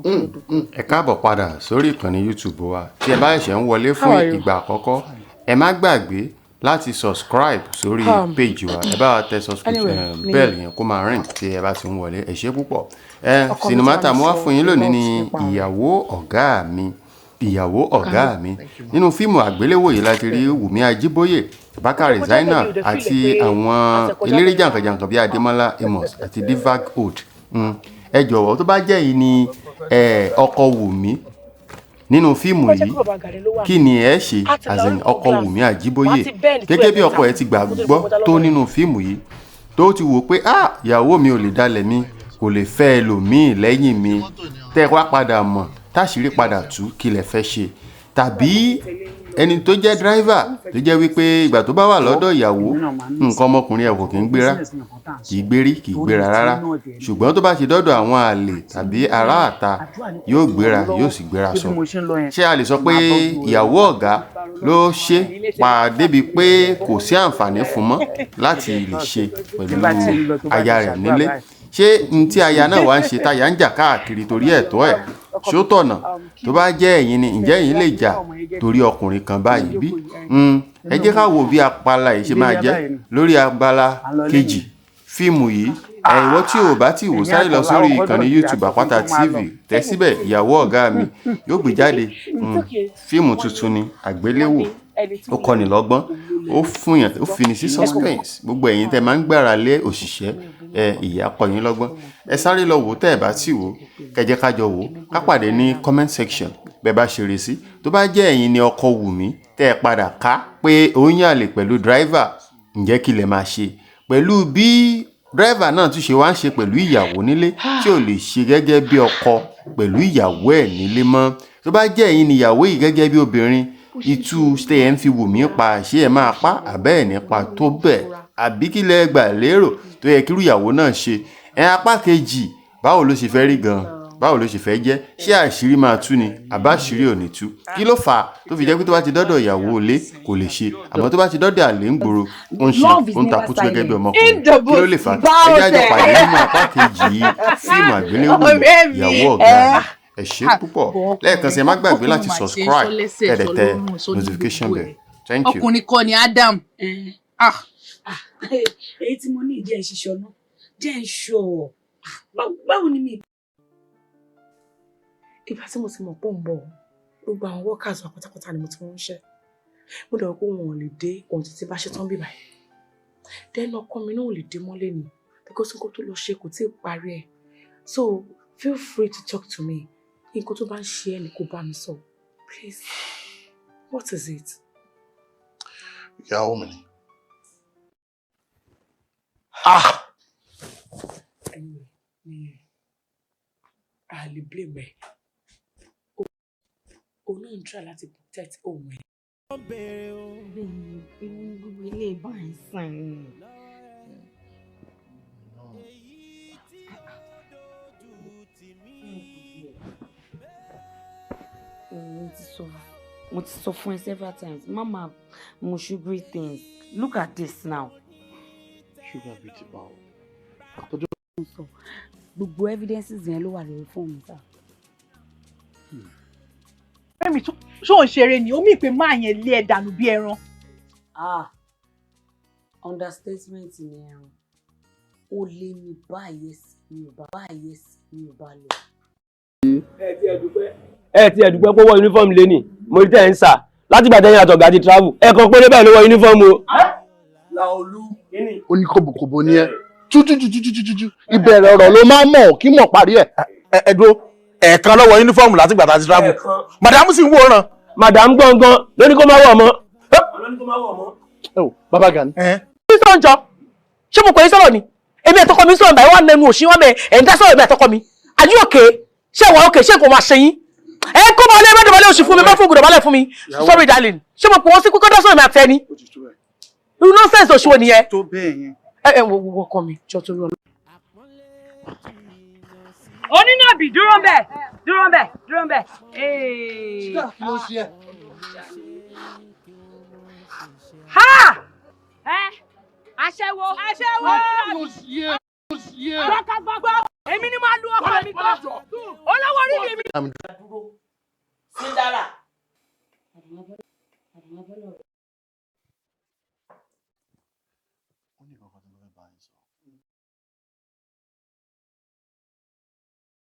Ẹ káàbọ̀ padà sórí ìkànnì YouTube wa. Tí ẹ bá ṣẹ̀ṣẹ̀ ń wọlé fún How are you? ìgbà àkọ́kọ́, ẹ má gbàgbé láti subscribe sórí page wa. Ẹ bá wa tẹ subscription Anyway, bell yẹn kó máa ring tí ẹ bá ti ń wọlé. Ẹ ṣé púpọ̀. Ẹ Ọkọ mi sinimá ti tá bá a mi mú wá sọ fún yín lónìí ni about nípa Ìyàwó Ọ̀gá Mi. Ìyàwó Ọ̀gá Mi, nínú fíìmù àgbéléwò yìí láti rí Wùmí Ajíbóyè, Bákàrè Zainab àti àwọn eléré jàǹkànjàǹkàn bíi Adémọ́lá Amos àti Divac Old. Ẹ jọ̀wọ́, tó bá jẹ́ yìí ni ọkọ Wùmí nínú fíìmù yìí, kí ni ẹ ṣe? As in, ọkọ Wùmí Àjíbóyè, gẹ́gẹ́ bí ọkọ ẹ ti gbàgbọ́ tó nínú fíìmù yìí, tó ti wò pé, "Ah, ìyàwó mi ò lè dalẹ̀ mi, kò lè fẹ́ ẹlòmíì lẹ́yìn mi," tẹ́ ẹ wá padà mọ̀, táṣìírí padà tú, kí lẹ fẹ́ ṣe? Tàbí ẹni tó jẹ́ driver, tó jẹ́ wípé ìgbà tó bá wà lọ́dọ̀ ìyàwó, nǹkan ọmọkùnrin ẹ̀ kò kí ń gbéra, kì í gbérí, kì í gbéra rárá, ṣùgbọ́n tó bá ti dọ́dọ̀ àwọn àlè tàbí ará àta, yóò gbéra, yóò sì gbéra sọ. Ṣé a lè sọ pé ìyàwó ọ̀gá ló ṣe pa débi pé kò sí àǹfààní fún mọ́ láti lè ṣe pẹ̀lú aya rẹ̀ nílé? Ṣé n tí aya náà wá ń ṣe, táya ń jà káàkiri torí ẹ̀tọ́ ẹ̀, ṣó tọ̀nà? Tó bá jẹ́ ẹ̀yin ni, ǹjẹ́ ẹ̀yin lè jà torí ọkùnrin kan báyìí bí? Ẹ jẹ́ ká wo bí apala yìí ṣe máa jẹ́ lórí abala kejì fíìmù yìí. Ìwọ tí o bá ti wò, sáré lọ sórí ìkànnì YouTube Àpáta TV, tẹ̀ síbẹ̀, Ìyàwó Ọ̀gá Mi yóò gbé jáde. Fíìmù tuntun ni, àgbéléwò, ó kọ́ni lọ́gbọ́n, ó fún yàn, ó fini sí suspense. Gbogbo ẹ̀yin tẹ́ máa ń gbára lé òṣìṣẹ́ ẹ, ìyá kọ́ yín lọ́gbọ́n. Ẹ sáré lọ wò ó. Tẹ́ ẹ bá sì wò ó, kẹ́ jẹ́ ká jọ wò ó, ká pàdé ní comment section bẹ́ẹ̀ bá ṣe rí sí. Tó bá jẹ́ ẹ̀yin ni ọkọ Wùmí, tẹ́ ẹ padà ká pé ó ń yàlè pẹ̀lú driver, ǹjẹ́ kí lẹ máa ṣe pẹ̀lú bí driver náà tún ṣe wá ń ṣe pẹ̀lú ìyàwó nílé, tí ò lè ṣe gẹ́gẹ́ bí ọkọ pẹ̀lú ìyàwó ẹ̀ nílé mọ́? Tó bá jẹ́ ẹ̀yin ni ìyàwó yìí, gẹ́gẹ́ bí obìnrin, itú tẹ́ ẹ̀ ń fi Wùmí pa, ṣé ẹ máa pa àbẹ́ ẹ̀ nípa tó bẹ́ẹ̀, àbí kí lẹ gbà lérò tó yẹ kírú ìyàwó náà ṣe? Ẹ apá kejì, báwo ló ṣe fẹ́ rí gan? Báwo ló ṣe fẹ́ jẹ́? Ṣé àṣírí máa tú ni àbá àṣírí ò ní tú? Kí ló fà á tó fi jẹ́ pé tó bá ti dọ́dọ̀ ìyàwó ilé, kò lè ṣe, àmọ́ tó bá ti dọ́dọ̀ àlè ń gbòòrò, ó ń ṣe, ó ń takútú gẹ́gẹ́ bí ọmọkùnrin? Kí ló lè fà á? Ẹ jẹ́ àjọ pàdé nínú apá kejì fíìmù àgbéléwò Ìyàwó Ọ̀gá. Ẹ ṣé púpọ̀. Lẹ́ẹ̀kan sí, ẹ má gbàgbé láti subscribe, kẹ́ dẹ̀ tẹ notification bell. Thank you. Ọkùnrin kọ́ ni Adam. Ah. Èyí tí mo ní jẹ́ ń ṣiṣọ́ náà, jẹ́ ń ṣọ́. Báwo ni mi. Ìgbà tí mo ti mọ̀ pé ó ń bọ̀, gbogbo àwọn workers wa pátápátá ni mo ti ránṣẹ́. Mo dẹ̀ rò pé wọn ò lè dé ohun títí bá ṣe tán bíbá yìí. Then ọkọ mi náà ò lè dé mọ́lé ni because nǹkan tó lọ ṣe kò tí ì parí ẹ̀. So feel free to talk to me. Nǹkan tó bá ń ṣe ẹ́ ni kó bá mi sọ. Please, what is it? Ìyàwó mi ni. Ah! Anyway, mi a lè blame ẹ. Òun náà ń try láti protect òun ẹ. Bẹ́ẹ̀ni, ewu ní gbogbo ilé ìbáyìí sàn. Mo ti sọ fún ẹ several times, mama mu sugary things. Look at this now. Sugar bíi ti báwo? Sọ gbogbo evidences yẹn ló wà lórí fóònù sá. Fẹ́mi, ṣó ń ṣeré ni? Omi ìpè máa yẹn lé ẹ dànù bí ẹran. Ah, understatement ni. Ẹran ó lé mi báyìí, ẹsẹ̀ mi ò bá báyìí, ẹsẹ̀ mi ò bá lọ. Ẹ ti ẹ̀ dúpẹ́ pé ó wọ uniform lẹ́nì. Mo rí tẹ́ ẹ̀ ń sà láti gbà tẹ́yìn àtọ̀gá ti travel, ẹ̀ẹ̀kan péré báyìí ló wọ uniform o. Láolú. Ó ní kòbòkòbò ni ẹ. Tútútútútútú. Ìbẹ̀rẹ̀ ọ̀rọ̀ ló máa ń mọ̀ kí mọ̀ parí ẹ̀. Ẹ dúró, ẹ̀ẹ̀kan ló wọ uniform láti gbà tá a ti travel, madam sì ń wòran. Madam gbọ̀ngàn ló ní kó má wọ̀ mọ́. Ẹ o, Bàbá Gani. Kí sọ̀rọ̀ jọ? Ṣé mo pè é sọ̀rọ̀ ni? Èmi àtọkọ mi sọ̀rọ̀ báyìí, wà lẹ́nu òṣì wọn bẹ̀ ẹ̀ ń dá sọ̀rọ̀. Èmi àtọkọ mi, are you okay? Ṣé ìwà okay? Ṣé kò máa ṣe yín? Ẹ kó máa lé, ẹ má dọ̀bálẹ̀ òṣì fún mi, má fún ògùn dọ̀bálẹ̀ fún mi. Sorry darling, ṣé mo pè wọ́n sí kókó dá sọ̀rọ̀ mi àtẹni? Irú nonsense òṣì wo nìyẹn? Tó bẹ́ẹ̀ yẹn. Ẹ ẹ wo wo ọkọ mi jọ, torí Ọlọ́run. Onínàbì, dúró ń bẹ̀, dúró ń bẹ̀, dúró ń bẹ̀. Kí ló ṣe ẹ́? Ha! Ẹ aṣẹ́wó. Aṣẹ́wó. Kí ló ṣe ẹ́? Kí ló ṣe ẹ́? Gbọ́ká gbọ́gbọ́. Èmi ni máa lu ọkọ mi gbọ́. Olówó orí mi. Síndárà. Ó ní kankan tí mo fẹ́ bá yín sọ.